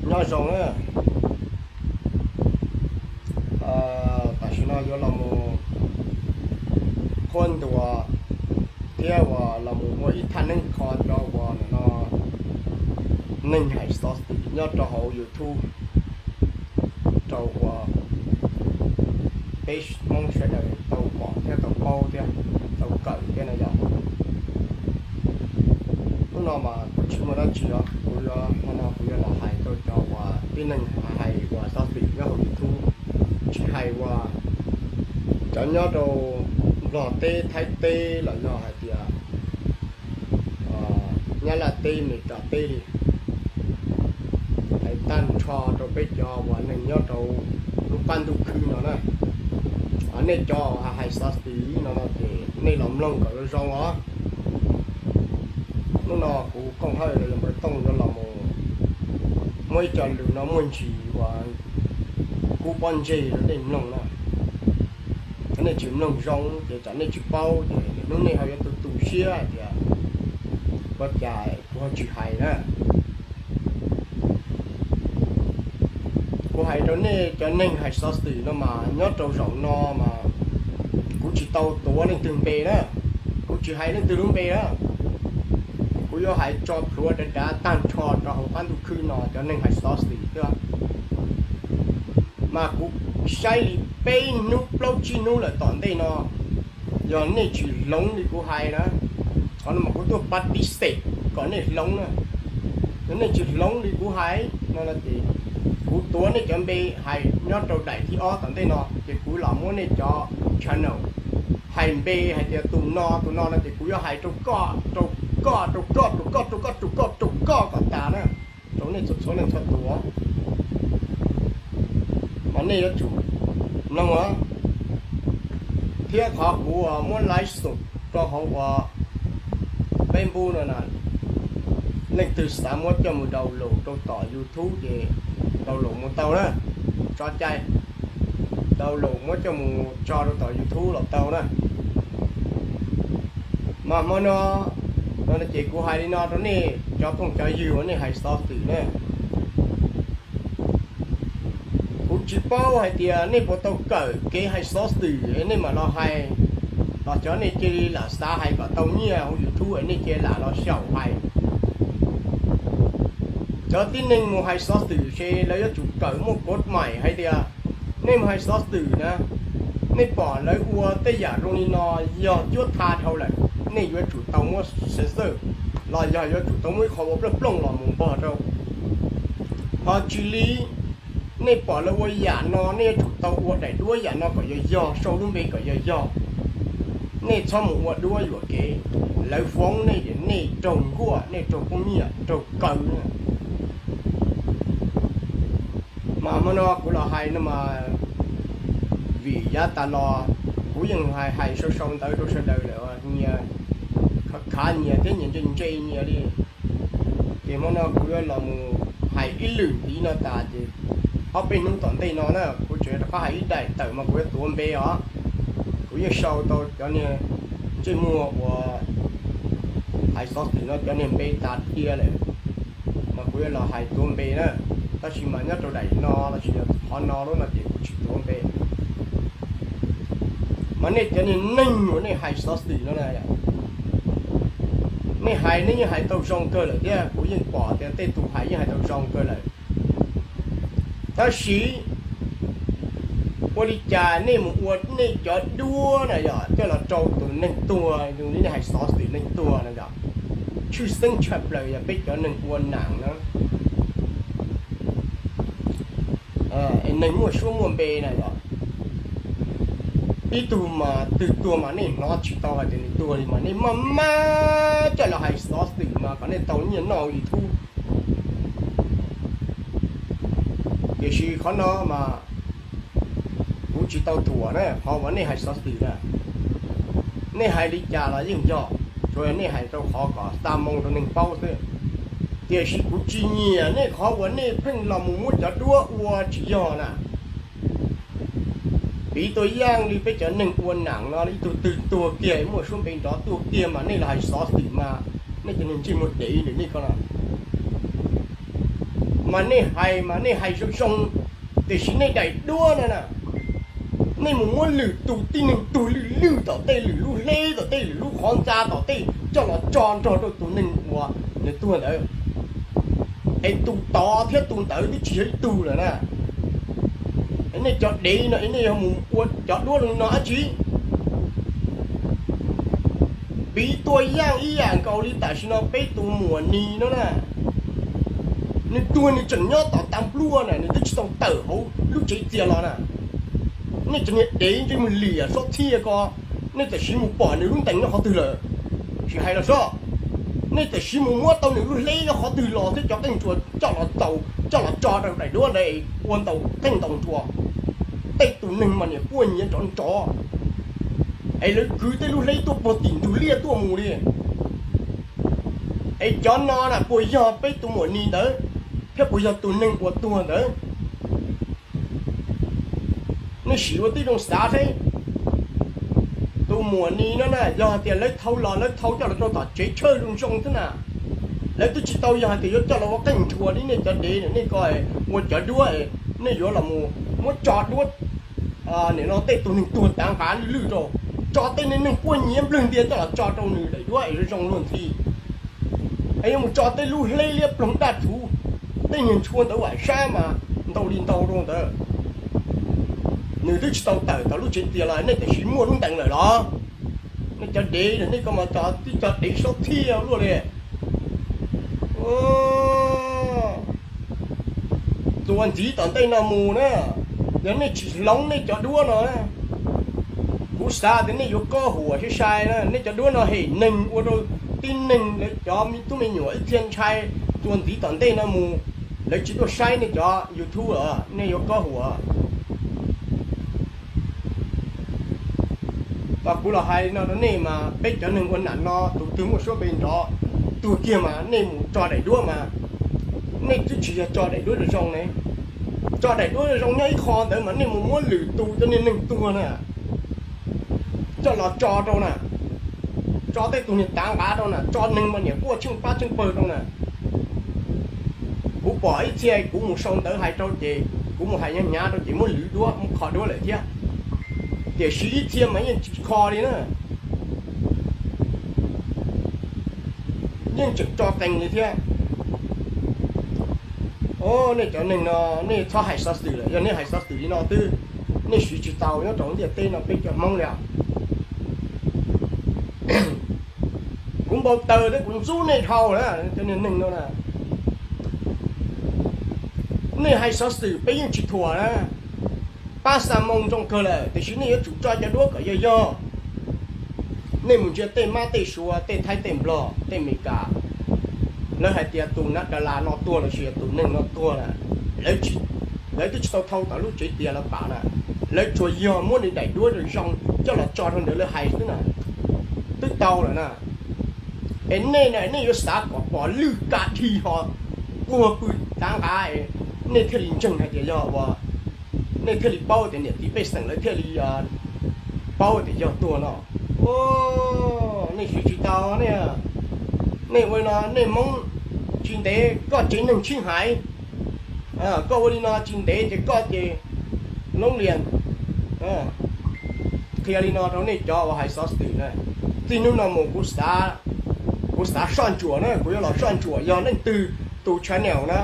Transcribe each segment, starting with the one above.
Nyob zoo na, tam sim no yuav los mus qhuab ntuas thiab uas los mus ua ib thaj neeb kho cov uas no neeg hais xov xwm nyob rau hauv YouTube rau uas peb Hmoob sawv daws tau pom thiab tau paub thiab tau kawm thiab no yog. Hnub no mas kuv tsis muaj dab tsi os, kuv yuav, hnub no kuv yuav los hais rau cov uas tib neeg hais uas xov xwm nyob hauv YouTube, tsis hais uas cov nyob rau Nplog teb, Thaib teb los yog hais tias Nyab Laj teb, Meskas teb li, hais tag nrho rau peb cov uas neeg nyob rau lub qab ntuj khwb no na. Nej cov hais xov xwm no no ces nej los mloog kom zoo zoo os. Hnub no kuv Kooj Hawj los yog Npawg Tooj yuav los mus muaj ib co lus no muaj ntsis uas kub pob ntseg rau nej mloog na. Yog nej tsis mloog zoo ces tsam nej tsis paub ces hnub nej ho yuav tu tu siab hais tias ua cas kuv ho tsis hais na. Kuv hais rau nej cov neeg hais xov xwm no mas nyob rau zaum no mas kuv tsis tau tuav leej twg npe na, kuv tsis hais leej twg lub npe na. Kuv yuav hais tso plhuav dav dav tag nrho rau hauv qab ntuj khwb no cov neeg hais xov xwm thiab. Mas kuv saib li peb hnub plaub tsib hnub lawm tom ntej no, yog nej tsis hloov li kuv hais na, qhov no mas kuv tuaj pab tib xeem kom nej hloov na. Yog nej tsis hloov li kuv hais no ces kuv tuav nej cov npe hais nyob rau daim thib ob tom ntej no ces kuv los muab nej cov channel hais npe hais tias tus no tus no no ces kuv yuav hais rau koj, rau koj, rau koj, rau koj, rau koj, rau koj, rau koj kom tas na, rau nej txhua txhua leej txhua tus. Mas nej yuav tsum mloog os. Thiab qhov kuv muab laiv xum rau hauv uas Facebook no na, leej twg xav muab coj mus download rau tom YouTube ces download mus tau na. Tso cai, download muab coj mus tso rau tom YouTube los tau na. Mas hmo no, no ces kuv hais li no rau nej cov phooj cov ywg uas nej hais xov xwm na. Kuv tsis paub hais tias nej puas tau kawm kev hais xov xwm es nej mam los hais, los cov nej cia li lam xav hais kom tau nyiaj hauv YouTube es nej cia li lam los xyaum hais. Cov tib neeg mus hais xov xwm ces lawv yuav tsum kawm muaj kov maim hais tias nej mus hais xov xwm na, nej pom lawv ua tej yam zoo li no yog cuab tha dhau lawm, nej yuav tsum tau muab censor los yog yuav tsum tau muab ib qho ua plooj plooj los mus npog rau. Ho tsis li, nej pom lawv ua yam no nej yuav tsum tau ua daim duab yam no kom yog yog, sau lub npe kom yog yog. Nej txhob mus ua duab yuam kev, lawv foob nej ces nej raug nkuaj, nej raug poob nyiaj, raug kaw. Mas hmo no kuv los hais no mas vim yav tas los kuv yeej hais hais sau sau ntawv rau sawv daws lawm, nyias khav nyias thiab nyias ntse ntse nyias li. Ces hmo no kuv yuav los mus hais ib lwm ntxiv no tas ces ob peb hnub tom ntej no na kuv tseem rov qab hais ib daim tawm mas kuv yuav tuav npe os. Kuv yeej sau tau cov niag ntsej muag uas hais xov xwm no cov niag npe tas dhia lawm, mas kuv yuav los hais tuav npe na. Tab sis mas nyob rau daim no los sis yog qhov no lub no ces kuv tsis tuav npe. Mas nej cov niag neeg uas nej hais xov xwm no na, nej hais nej yeej hais tau zoo kawg lawm thiab, kuv yeej pom tias tej tus hais yeej hais tau zoo kawg lawm. Tab sis ua li cas nej mus ua nej cov duab na yog coj los rau tus neeg tuag, nej hais xov xwm neeg tuag na yog, tshwj xeeb tshaj plaws yog peb cov neeg ua nam na, neeg muaj suab muaj npe na yog, ib tug mas twg tuag mas nej hnov tsis tau hais tias nws tuag li mas nej maj mam coj los hais xov xwm mas kom nej tau nyiaj noj YouTube. Tiam sis qhov no mas kuv tsis tau thuam na, qhov uas nej hais xov xwm na, nej hais li cas los yeej yog, tsuas yog nej hais rau qhov kom xa moo rau neeg paub xwb. Tiam sis kuv tsis nyiam nej qhov uas nej pheej los mus muab cov duab ua tsis yog na. Piv tug yeej li peb cov neeg ua nam no ib tug twg tuag kiag muaj suab npe nrov tuag kiag mas nej los hais xov xwm mas nej cov niag ntsej muag dev ntawm nej ko no, Mas nej hais mas nej hais zoo zoo, tiam sis nej daim duab no na, nej mus muab lwm tus tib neeg tuag lwj lwj tom tej lwm lub hleb, tom tej lwm lub qhov ntxa, tom tej coj los tso nrog rau tus neeg uas nws tuag ntawd, es tus tod thiab tus ntawd twb tsis yog ib tug lawm na. Nej cov dev no es nej yuav mus ua cov duab zoo no dab tsi? Piv txwv ib yam nkaus li tam sim no peb tus muam Nis no na, nws tuag nws tseem nyob tom tas npluaj na, nws twb tsis tau tawm hauv lub tsev txias los na. Nej cov niag dev ntsej muag liam sob txhiaj ko, nej tam sim mus pom nws lub ntees nyob qhov twg lawm? Sim hais los sob, nej tam sim mus muab tau nws lub hleb nyob qhov twg los thiab cov qeej nruas coj los txaus coj los tso rau daim duab ntawd ua ntau qeej ntau nruas. Tej tus neeg mas niam quaj nyiav nrov nrov, es lawv kwv tej lub hleb tuaj puag tim ntug liaj tuaj mus li. Es cov no na puas yog peb tus muam Nis ntawd, thiab puas yog tus neeg uas tuag ntawd? Nej sim ua tib zoo xav seb, tus muam Nis no na, yog hais tias lawv thau los lawv thau coj los rau tom tsev tshawj zoo zoo xwb na, lawv twb tsis tau yog hais tias yuav coj los ua qeej nruas li nej cov dev nej ko, ua cov duab, nej yuav los mus muab tso duab nim no tej tus neeg tuag tav nqav lwj lwj rau, tso tej neeg quaj nyiav nplwg ntias coj los tso rau nws daim duab es zoo zoo luag ntxhi. Es yuav mus tso tej lub hleb liab ploog daj rhuv, tej niag ntshua ntawd vam sab mas ntau li ntau rau ntawd, nws twb tsis tau tawm tau lub tsev txias los nej tam sim muaj lub ntees lawm los? Nej cov dev nej ko mas tib cov dev sob txhiaj luaj li. Txuas ntxiv tom ntej no mus na, yog nej tsis hloov nej cov duab no, kuv xav tias nej yuav kob huam sai sai na. Nej cov duab no hem neeg ua rau tib neeg lawv cov me tub me nyuam ib txhia ntshai. Txuas ntxiv tom ntej no mus, lawv tsis tuaj saib nej cov YouTube los nej yuav kob huam. Mas kuv los hais no rau nej mas peb cov neeg ua nam no tus twg muaj suab npe nrov tuag kiag mas nej mus tso daim duab mas nej twb tsis yog tso daim duab zoo zoo ne. Tso daim duab zoo zoo nyob ib qho ntawd mas nej mus muab lwm tus cov niag neeg tuag na coj los tso rau na, tso tej tus niag tav nqav rau na, tso neeg mas niam quaj tsheej pab tsheej pawg rau na. Kuv pom ib txhia kuv mus sau ntawv hais rau ces kuv mus hais hnyav hnyav rau ces muab lwm duab muab kho duab lawm thiab. Tiam sis ib txhia mas yeej tsis kho li na, yeej tseem tso qees li thiab. Nej cov neeg no, nej txhob hais xov xwm lawm, yog nej hais xov xwm li no twb nej siv tsis tau nyob rau ntiaj teb no peb cov Hmoob li. Kuv npau taws thiab kuv ntxub nej dhau na, cov niag neeg no na. Nej hais xov xwm peb yeej tsis thuam na, pab xa moo zoo kawg lawm, tiam sis nej yuav tsum tso cov duab kom yog yog. Nej mus ntsia tej mab tej suav, tej thaib tej nplog tej Amelikas, lawv hais tias tus nav da las no tuag lossis tus neeg no tuag na, lawv twb tsis tau thau tom lub tsev txias los pam na, lawv tsuas yog muab nws daim duab zoo zoo coj los tso rau ntawd lawv hais xwb na, twb tau lawm na. Es nej na nej yuav xav kom pom lwj ka dhi ho puag pw tav nqav, nej thiaj li ntseeg hais tias yog ua, nej thiaj li paub tias niam txiv pej xeem lawv thiaj li paub tias yog tuag no. Nej siv tsis tau nej, nej ua li no nej Hmoob tsis ntev koj tsev neeg sib hais, koj ua li no tsis ntev ces koj ces loob lias. Qhia li no rau nej cov uas hais xov xwm na, txij hnub no mus kuv xav soj ntsuam na, kuv yuav los soj ntsuam yog leej twg tus channel na,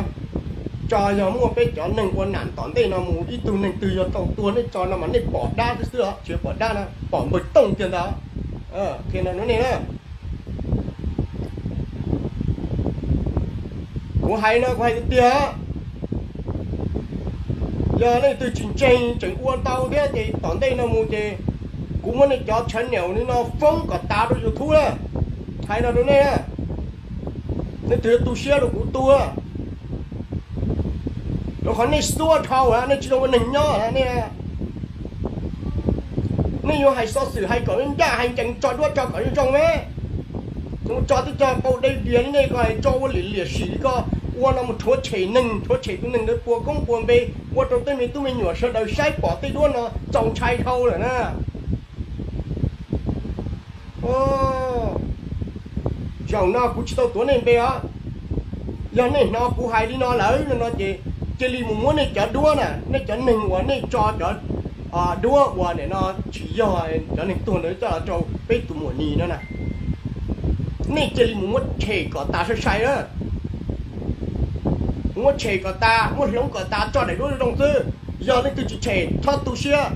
tso yog muaj peb cov neeg ua nam tom ntej no mus ib tug neeg twg yog tau tuag nej tso no mas nej pom dab xwb xwb os, tsis pom dab na, pom npawg tooj kiag ntag. Qhia no rau nej na. Kuv hais no kuv hais tiag tiag, yog leej twg tsis ntseeg tseem ua ntau thiab ces tom ntej no mus ces kuv muab nej cov channel li no foob kom tas rau YouTube na. Hais no rau nej, nej twg tu siab rau kuv tuag, rau qhov nej xuab dhau nej tsis zoo ua neeg nyob nej. Nej yuav hais xov xwm hais kom ncaj hais ncees tso duab tso kom zoo zoo me, tso twb tso pau dej dias li nej ko, tso ua liam liam sim li ko, ua no mus rhuav tshem neeg rhuav tshem tus neeg ntawd puas koob puas npe, ua rau tej me tub me nyuam sawv daws saib pom tej duab no txaus ntshai dhau lawm na. Zaum no kuv tsis tau tuav nej npe os, Yog nej hnov kuv hais li no lawm no ces cia li mus muab nej cov duab na, nej cov neeg uas nej tso cov duab uas nim no tsis yog cov neeg tuag ntawd coj los rau peb tus muam Nis no na, nej cia li mus muab tshem kom tas sai sai na. Muab tshem kom tas, muab hloov kom tas, tso daim duab zoo xwb. Yog leej twg tsis tshem txhob tu siab.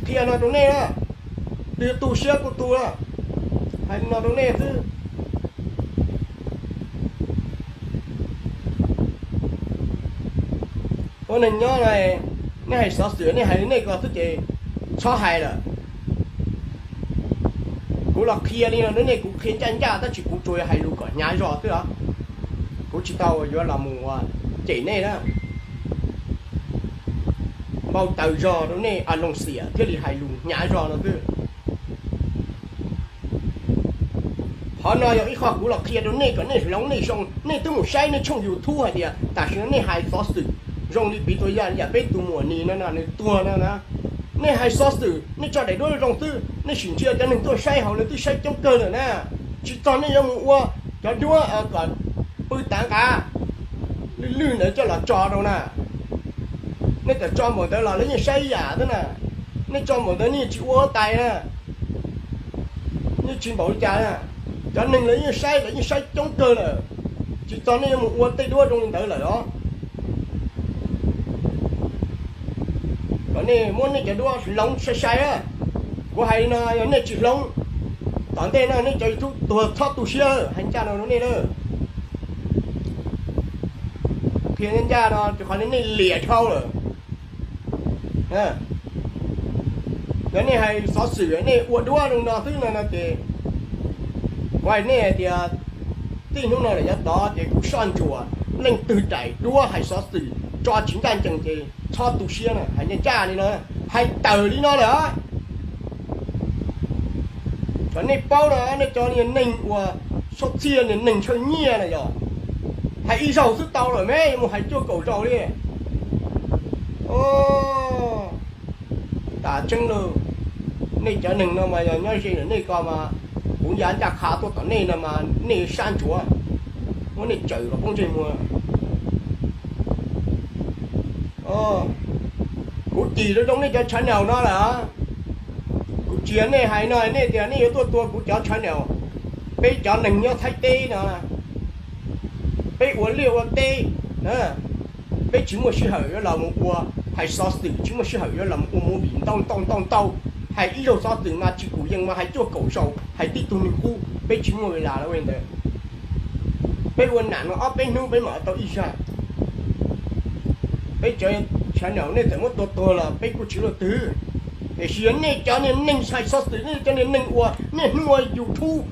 Qhia no rau nej, twg tu siab kuj tu, hais no rau nej xwb. Ua neeg nyob, nej hais xov xwm nej hais li nej ko xwb ces txhob hais lawm. Kuv los qhia li no rau nej, kuv qhia ncaj ncaj tab sis kuv tsuas yog hais lus kom hnyav zog xwb os. Kuv tsis tau yuav los mus ua cem nej na, npau taws zog rau nej a loo xiam thiaj li hais lus hnyav zog no xwb. Qhov no yog ib qho kuv los qhia rau nej kom nej hloov nej zoo. Nej twb mus saib nej tshooj YouTube hais tias tam sim no nej hais xov xwm zoo li piv txwv yam peb tus muam Nis no nws tuag no na, nej hais xov xwm nej tso daim duab zoo xwb, nej sim ntsia cov neeg tuaj saib hauv lawv twb saib coob kawg lawm na. Tsis txog nej yuav mus ua cov duab kom pw tav nqav lwj lwj ntawd coj los tso rau na. Nej txawm tso npaum ntawd los lawv yeej saib ib yam xwb na. Nej tso npaum ntawd nej yeej tsis ua huab tais na, nej tsis npaum li cas na. Cov neeg lawv yeej saib, lawv yeej saib coob kawg lawm. Tsis txog nej yuav mus ua tej duab zoo li ntawd lawm os. Kom nej muab nej cov duab hloov sai sai. Kuv hais li no yog nej tsis hloov, tom ntej no nej cov YouTube tuag txhob tu siab, hais ncaj no rau nej lawm. Qhia ncaj no rau qhov nej liam dhau lawm. Yog nej hais xov xwm nej ua duab zoo no xwb no no ces kuv hais nej hais tias txij hnub no lawm yav tod ces kuv soj ntsuam leej twg daim duab hais xov xwm tso tsis ncaj ncees ces txhob tu siab na, hais ncaj ncaj li no, hais tawm li no lawm. Kom nej paub no, nej cov niag neeg uas sab txhiaj niag neeg ntshaw nyiaj na yog hais ib zaug xwb tau lawm me, yuav mus hais cuaj kaum zaus li. Tas tseeb lauj, nej cov neeg no mas yog nyob ze ntawm nej ko mas kuv ya ncaj qha tuaj tom nej no mas nej sab ntsuav, muab nej tsawm kom poob ntsej muag. Kuv cim zoo zoo nej cov channel no lawm. Kuv tsis yog nej hais no nej tias nej yuav tuaj tua kuv cov channel. Peb cov neeg nyob Thaib teb no, peb ua liaj ua teb, peb tsis muaj sij hawm yuav los mus ua hais xov xwm, tsis muaj sij hawm yuav los mus ua movie ntau ntau ntau ntau. Hais ib zaug xov xwm mas tsis pum yees mas hais cuaj kaum zaus, hais tib tug neeg qub, peb tsis muaj ua li ntawd. Peb ua nam no ob peb hnub peb mam tau ib zag. Peb cov channel nej txawm muab tua tuag los peb kuj tsis luaj twg. Tiam sis yog nej cov niag neeg hais xov xwm, nej cov niag neeg uas niaj hnub ua YouTube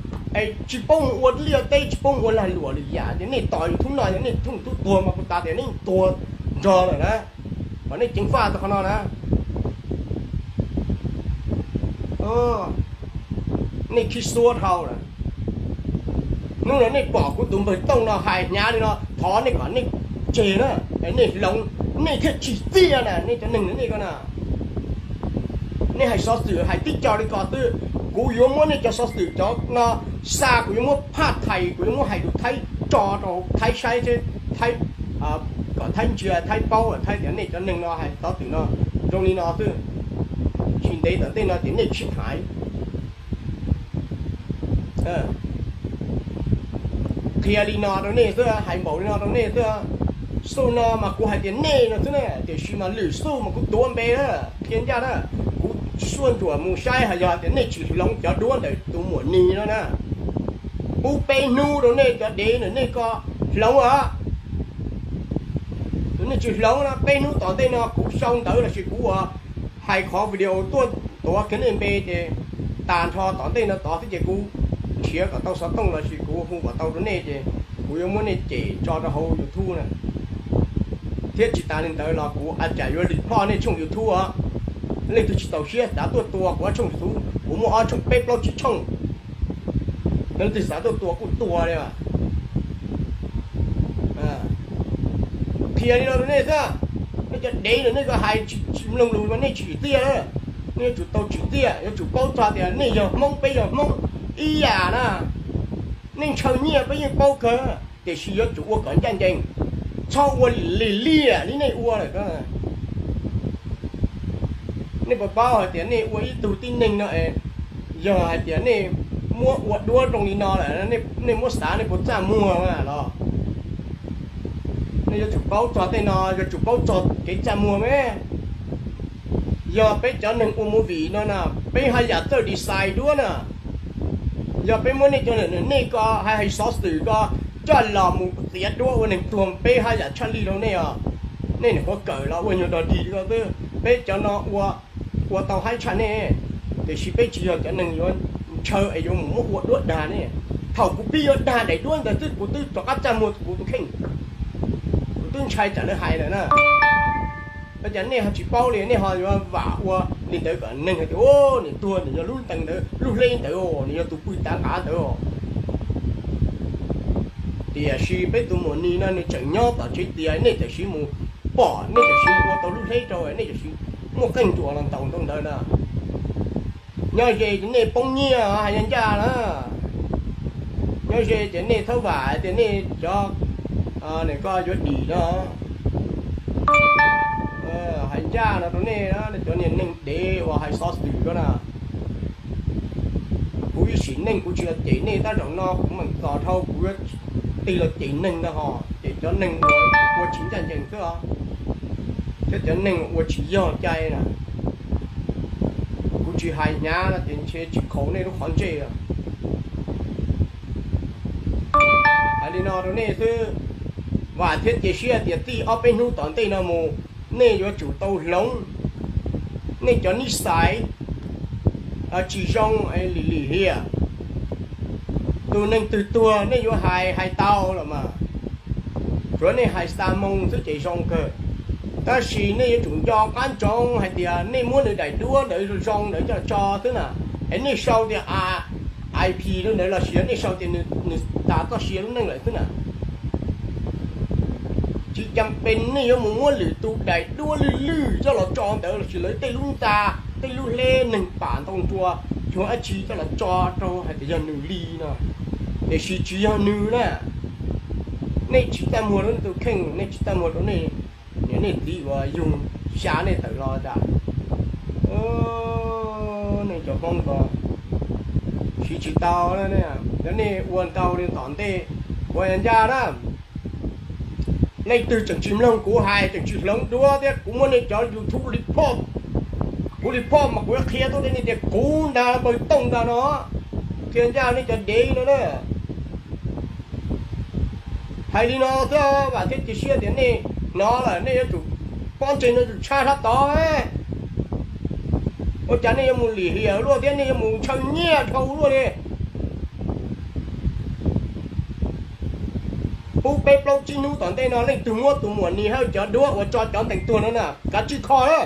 es tsis paub mus ua liaj teb, tsis paub mus ua lag luam lwm yam, ces nej tos YouTube no yog nej thooj tub tuag mas kuv tas tias nej tuag nrog lawm na. Kom nej ceev faj tau qhov no na. Nej khib xuab dhau lawm. Hnub no nej pom kuv tus npawg Tooj no hais hnyav li no thov nej kom nej tseg na, nej hloov, nej thiaj tsim txiaj na, nej cov neeg nej ko na. Nej hais xov xwm hais tib co li ko xwb. Kuv yuav muab nej cov xov xwm cov no xa, kuv yuav muab phaj thais, kuv yuav muab hais lus Thaib tso rau Thaib saib, Thaib, kom Thaib ntsia, Thaib paub, Thaib tias nej cov neeg no hais xov xwm no zoo li no xwb. Tsis ntev tom ntej no ces nej sib thaiv. Qhia li no rau nej xwb, hais npaum li no rau nej xwb. Xuj no mas kuv hais tias nej no xwb na, tiam sis mas lwm xuj mas kuv tuav npe na, qhia ncaj na. Kuv soj ntsuam mus saib hais yog tias nej tsis hloov cov duab ntawm tus muam Nis no na, pub peb hnub rau nej cov dev ntawm nej ko hloov os. Nej tsis hloov no peb hnub tom ntej no kuv sau ntawv lossis kuv ua hais qhov video tuaj tuav kiag nej npe ces tas nrho tom ntej no tod xwb ces kuv nrhiav kom tau xov tooj lossis kuv hu kom tau rau nej ces kuv yuav muab nej cem tso rau hauv YouTube na. Thiab tsis tas li ntawd los kuv a cas yuav lwm ploj nej tshooj YouTube os. Leej twg tsis txaus siab xav tuaj tua kuv ob tshooj YouTube, kuv muaj ob tshooj peb plaub tsib tshooj. Leej twg xav tuaj tua kuj tua li. Qhia li no rau nej xwb, nej cov dev ntawm nej ko hais tsis mloog lus mas nej tsim txiaj. Nej yuav tsum tau tsim txiaj, yuav tsum paub txog tias nej yog Hmoob peb yog Hmoob ib yam na. Nej ntshaw nyiaj peb yeej paub kawg. tiam sis yuav tsum ua kom ncaj ncees, txhob ua lim liam li nej ua lawm. Nej puas paub hais tias nej ua ib tug tib neeg no, yog hais tias nej muab ua duab zoo li no lawm, nej muab xav nej puas txaj muag los? Nej yuav tsum paub txog tej no, yuav tsum paub txog kev txaj muag me. Yog peb cov neeg ua movie no na, peb haj yam txawj design duab na. Yog peb muab nej cov, nej ko hais hais xov xwm ko coj los mus txiav duab ua neeg tuag, peb haj yam tshaj lij rau nej os. Nej niam qhuav kawm los ua nyuag dog dig ko xwb, peb cov no ua tau haib tshaj nej. Tiam sis peb tsis yog cov neeg yuav ntshaw es yuav mus muab ua duab dag nej. Thaum kuv pib yuav dag daim duab ntawd xwb kuv twb rov qab txaj muag kuv tus kheej, kuv twb ntshai tsam lawv hais lawm na. Ua cas nej ho tsis paub li, nej ho yuav vam ua li ntawd kom neeg hais tias, o, nws tuag nws yog lub ntees ntawd, lub hleb ntawd, nws yog tus pw tav nqav ntawd. Tiam sis peb tus muam Nis no nws tseem nyob tom tsev tias nej tam sim mus pom, nej tam sim mus ua tau lub hleb rau, nej tam sim muaj qeej nruas los ntaus ntau ntawd na. Nyob ze ces nej poob nyiaj hais ncaj na. Nyob ze ces nej txhob vam tias nej cov, nws ko yuav dim no. Hais ncaj no rau nej, nej cov niag neeg dev uas hais xov xwm ko na. Kuv ib sim neej kuv tsis los cem nej, tab zaum no kuv meem txog dhau kuv yuav tig los cem neeg ntag ho, cem cov neeg ua tsis ncaj ncees xwb os, thiab cov neeg ua tsis yog cai na. Kuv tsis hais hnyav no ces ntshe tsis khaus nej lub qhov ntsej. Hais li no rau nej xwb, vam thiab cia siab tias txij ob peb hnub tom ntej no mus, nej yuav tsum tau hloov nej cov nij xais tsis zoo lim lim hiam. Tus neeg twg tuag nej yuav hais hais tau los mas, tsuav nej hais xa moo xwb ces zoo kawg. Tab sis nej yuav tsum nco qab ntsoov hais tias nej muab nws daim duab ntawd zoo ntawd coj tso xwb na, es nej sau tias ip rau ntawd los sis yog nej sau tias nws tas txoj sia lub neej lawm xwb na. Tsis cas pes nej yuav mus muab lwm tus daim duab lwj lwj coj los tso ntawd los sis lawv tej lub ntxa, tej lub hleb neeg pam ntau nrua, cuag dab tsi coj los tso rau hais tias yog nws li no, tiam sis tsis yog nws na. Nej tsis txaj muag rau nej tus kheej, nej tsis txaj muag rau nej niam nej txiv uas yug xya nej tawm los tas. Nej cov Hmoob ko siv tsis tau, cov nej ua ntau li tom ntej ua ncaj na. Leej twg tseem tsis mloog kuv hais, tseem tsis hloov duab thiab kuv muab nej cov YouTube report, kuv report mas kuv yuav qhia tuaj rau nej tias kuv ntag npawg Tooj ntag no, qhia ncaj nej cov dev no na. Hais li no xwb, vam thiab cia siab tias nej hnov lawm nej yuav tsum pob ntseg no tsum tshaj sab tod. Ua cas nej yuav mus lim hiam luaj thiab nej yuav mus ntshaw nyiaj dhau luaj li? Pub peb plaub tsib hnub tom ntej no leej twg muab tus muam Nis Hawj cov duab uas tso cov ntees tuag no na, kav tsij kho na.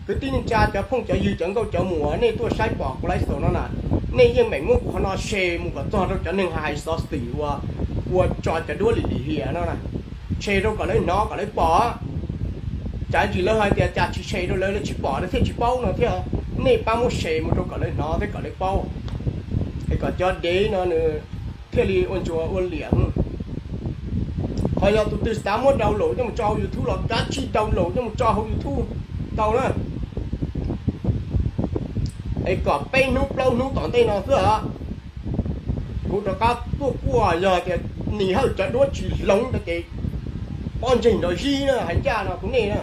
Kwv tij neej tsa, cov phooj cov ywg, cov nkauj cov muam, nej tuaj saib pom kuv live show no na, nej yeej meem muab kuv qhov no share mus kom txog rau cov neeg hais xov xwm uas ua tso cov duab lim lim hiam no na. Share rau kom lawv hnov kom lawv pom. Tsam ntsis lawv hais tias cas tsis share rau lawv, lawv tsis pom lawv thiaj tsis paub no thiab. Nej pab muab share mus rau kom lawv hnov thiab kom lawv paub, es kom cov dev no nws thiaj li ua ntsuas ua liam. Ho yog tus twg xav muab download coj mus tso hauv YouTube los kav tsij download coj mus tso hauv YouTube tau na. Es kom peb hnub plaub hnub tom ntej no xwb os, kuv rov qab tuaj kuaj, yog tias Nis Hawj cov duab tsis hloov no ces pob ntseg nrov zib na, hais ncaj no kuv nej na.